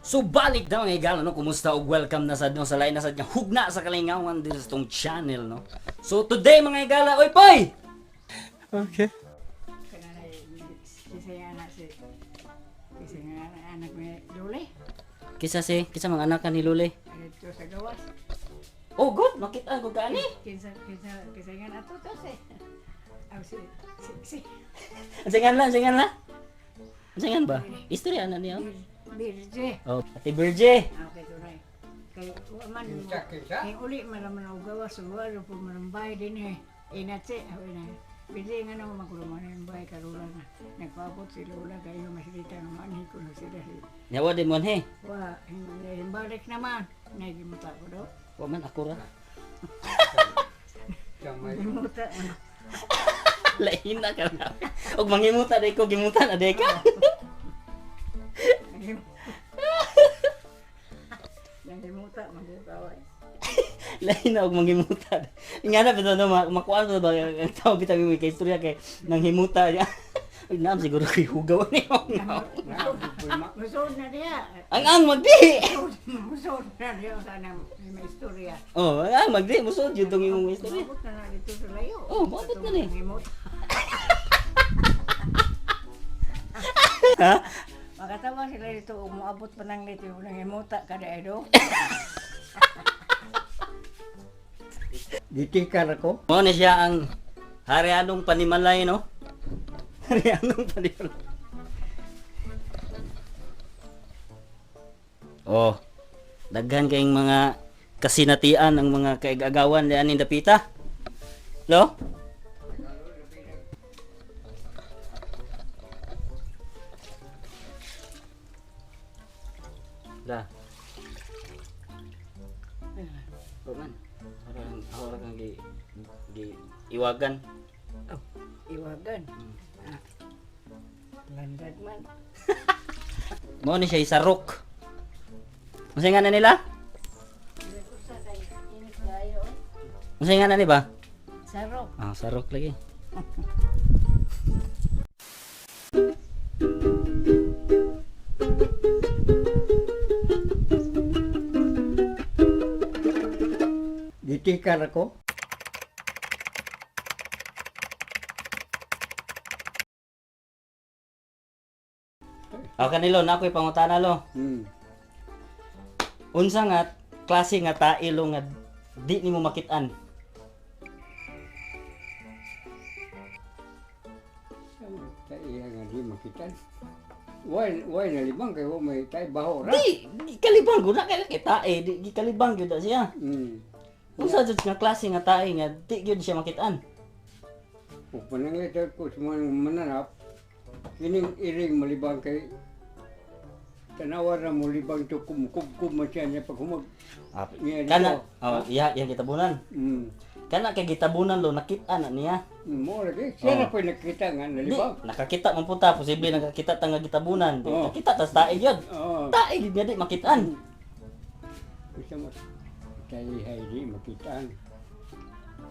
So balik na, mga higala, no, kumusta ug welcome na sad, no, sa lain na sad nga hugna sa kalingawan dito sa tong channel, no. So today, mga higala, oy pay. Okay. Kanang kisa yung anak si kisa nga anak ni Lule. Kisa si kisa mga anak ka ni Lule. Dito sa gawas. Oh good, makita ko kaani. Kinsa kinsa kinsa nga ato to si. Aw si si si Ang la, ang la. Ang ba? Istorya na niya. Birje. Oh, Ate Virgie. Ah, okay tunay. Kay wa man Kinsa, kinsa? Kay uli man naman og gawas wa ro po man ang bahay din eh. Inat si aw ina. Birje nga naman magkuruman ang bahay karola na. Nagpaabot si Lola kayo masilita nga manhi ko na sila si. Nyawa din mon he. Wa balik naman. Nagimuta ko do. Wa man ako ra. Gamay. Gimuta. Lain na ka na. Og mangimuta day ko, gimuta na day ka. Nangimuta magukaway. Lain na og mangimuta. Nga na bitaw, no, makuha to ba ang tao bitaw mo kay istorya kay nang himuta niya. Uy, naam siguro kay hugaw ni. Musod na diya. Ang magdi. Musod na diya sa nang may istorya. Oh, ang magdi musod jud tong imong istorya. Maabot na na dito sa layo. Oh, maabot na ni. Nangimuta. Ha? Makatawa sila dito, umuabot pa nang dito, nangimuta ka na do. Gitikar ako. Mo na siya ang harianong panimalay, no? Harianong panimalay. Oh, daghan kayong mga kasinatian ang mga kaigagawan diyan ning dapita. Lo? La. Oh, man. Parang ako ra kang gi iwagan. Oh, iwagan. Ah. Landag man. Mao ni siya isarok. Unsa nga na nila? Usa kay init kayo. Unsa nga na ni ba? Sarok. Ah, sarok lagi. Gitikar ako. Ah, kanilo na ako'y pangutana, lo. Unsa nga klase nga tae, lo, nga di nimo makit-an? Sa iya nga di makitan. Why nalibang kay wa may tay baho ra. Di, di kalibang gud na kay kay tae, di kalibang gyud na siya. Unsa jud nga klase nga tae nga di gyud siya makit-an? Ug pananglit ko sa mga mananap, kining iring malibang kay tanawa ra mo libang to kumukubkub man siya niya pag humag. Ah, Niya dito. kana oh, iya iya gitabunan. Kana kay gitabunan, lo, nakit-an na niya. Mo lagi siya Oh. na po'y nakita nga Di, nalibang. nakakita man punta, posible nakakita ta nga gitabunan. Di, Oh. nakita tas tae gyud. Oo. Tae gyud nga di makit-an. Gusto mo tay hay di makitaan.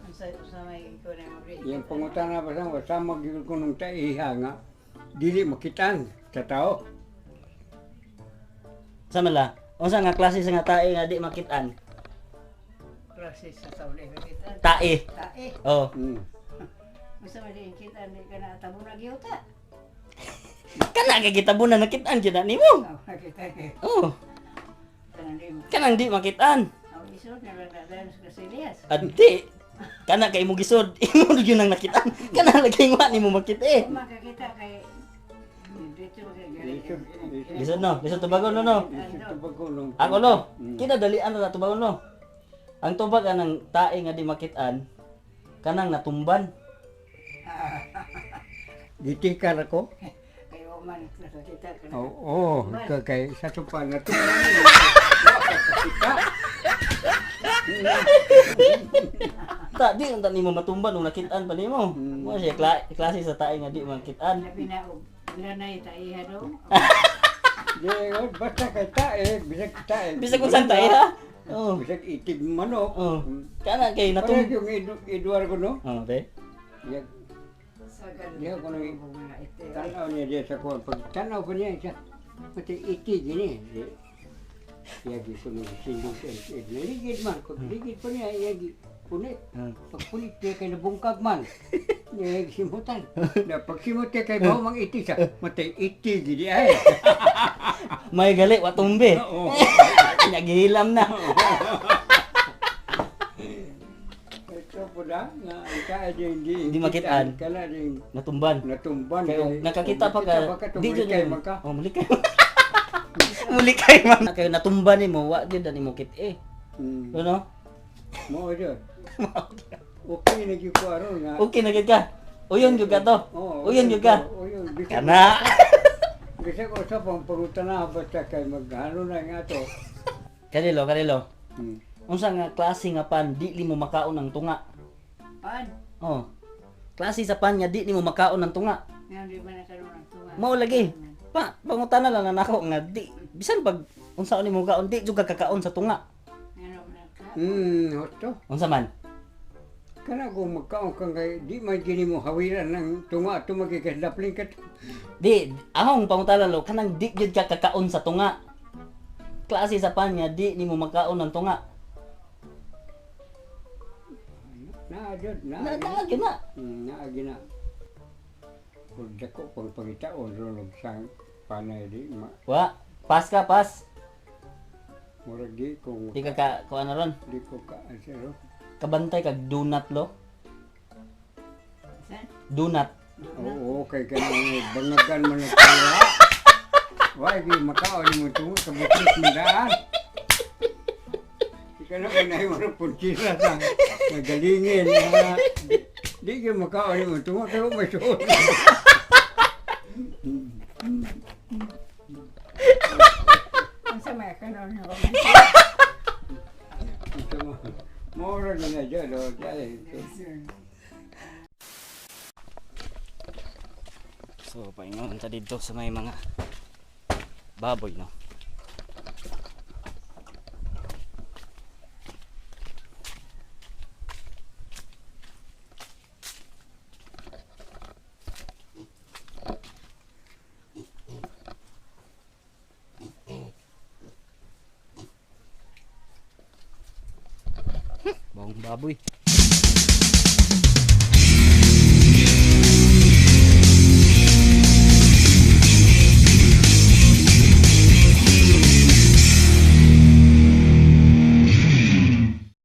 Unsa unsa may ikaw na mo Yang pangutana pa sa wasama gyud ko nung taiha nga dili makitaan sa tao. Sa mala, unsa nga klase sa nga tae nga di makit-an? Klase sa taon kita. Tae. Tae. Oh. Unsa may din kita di ka na tabo na giuta. Kana kay gitabunan nakit-an gyud na nimo. Oh, nakita kay. Oh, Kanang di mo. kanang di makit-an. Ang isod na lang dadan sa Kasilias. Adi. Kana kay imo gisod, imo gyud nang nakitaan. Kana lagi wa nimo makit eh. Kung makakita kay dito kay Lisod, lisod. Lisod no, lisod tubagon no no. Lisod tubag ko nung. Ako lo, kinadalian na tubagon no. Ang tubag anang tae nga di makit-an, kanang natumban. Gitikar ako. Kay wa man nakakita ka na. Oo, oh, kay sa tupa na to. Ta di unta nimo matumban ug nakit-an pa nimo. Mo siya klase sa tae nga di makit-an. Labi na og lanay taiha do. Di, oh, basta kay tae, bisag tae. Bisag kung saan tae ha. Oh. Bisag itig manok. Oh. Kana kay Parang natum. yung Edward ko no. Oh, te. Ya, Sagal. Diha ko nang mga ite. tanaw niya diya sa kuwan. Pag tanaw ko niya siya, pati itig gini. Di, Iyagi ko nung sindog siya. Naligid man. Pagligid pa niya, iyagi. Punit. Pagpunit niya kay nabungkag man. Iyagi simutan. Na pagsimot niya kay bawo mang iti siya. Matay iti gidi ay. May gali wa tumbe. Oo. Naghilam na. Ito po na, nga ang kaya din hindi Hindi makitaan. Kana din Natumban. natumban. Kay nakakita pa ka. Di jud kay yun. man ka. Oh, mulikay. Mulikay man. Kayo natumba nimo, wa gyud ani mo kit eh. Ano? Mao jud. Okay na gyud ko aron nga. Okay na gyud ka. Uyon gyud ka to. Oo, Uyon gyud ka. Uyon. Bisag- Kana. Bisag usa pang pangutana basta kay maghano na nga to. Kanilo, kanilo. Unsa nga klase nga pan di nimo makaon ang tunga? Pan, Oh. Klase sa pan nga di nimo makaon ang tunga. ngayon di ba nakaroon ang tunga? Mao lagi. Pa, pangutana lang na nako nga di bisan pag unsa nimo kaon di jud ka kakaon sa tunga. Ngayon man ka. Hosto. Unsa man? Kana kung magkaon kang kay di man gini mo hawiran ng tunga ato magikasdapling ka. Di ahong pangutana lo kanang di jud ka kakaon sa tunga. Klase sa pan nga di nimo makaon ang tunga. Na jud na. Na na gyud na. Naa gina. Kung dako pang pangitaon ron og sang panay di ma Wa, pas ka pas. murag di kung Di ka ka kuan na ron. di ko ka asero. Kabantay kag donut lo. Saan? Donut. Oo, kay kanang bangagan man ang tuwa. Why di makaon mo tungo sa bukid mo daan. Ikaw na unay mo ng puntira sa nagalingin na di ka makaon mo tungo pero may suot. Ang sa may kanon nga. Ito mo. Mura na na dyan, oh, dyan. So, paingon ta dito sa may mga baboy, no? Bawang baboy.